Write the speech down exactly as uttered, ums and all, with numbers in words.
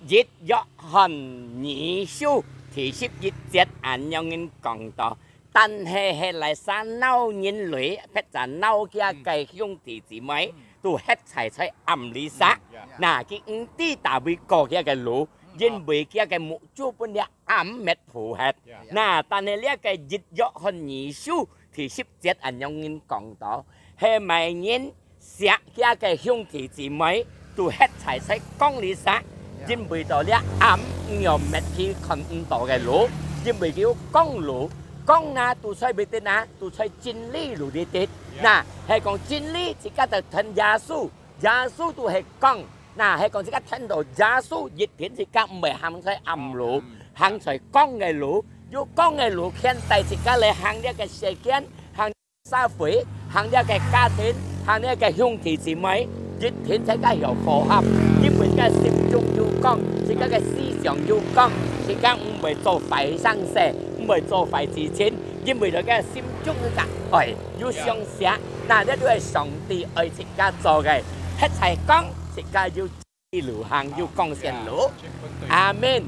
一約翰二書第十一節恁樣人講到，但係係哪儕惱人鐳，或者惱佢个兄弟姊妹，都歇在在暗裡儕。那佢毋知哪位過佢个路，因為佢个目珠分這暗滅忒忒。那但係這个一約翰二書第十節恁樣人講到，係麼人惜佢个兄弟姊妹，都歇在在光裡儕，因為到這暗毋會滅去看毋到个路，因為佢有光路，光哪都在哪位得哪，都在真理路裡得。那係講真理，自家就跈耶穌，耶穌都係光。那係講自家跈到耶穌，一定自家毋會行在暗路，行在光个路，有光个路牽帶自家來行這个世間，行 社會，行這个家庭，行這个兄弟姊妹，一定自家曉和合，因為自家心中有光，自家个思想有光，自家毋會做壞生事，毋會做壞事情，因為自家心中有个愛，有相惜。那這就係上帝愛自家做个，歇在光，自家有路行，有光線路。阿門。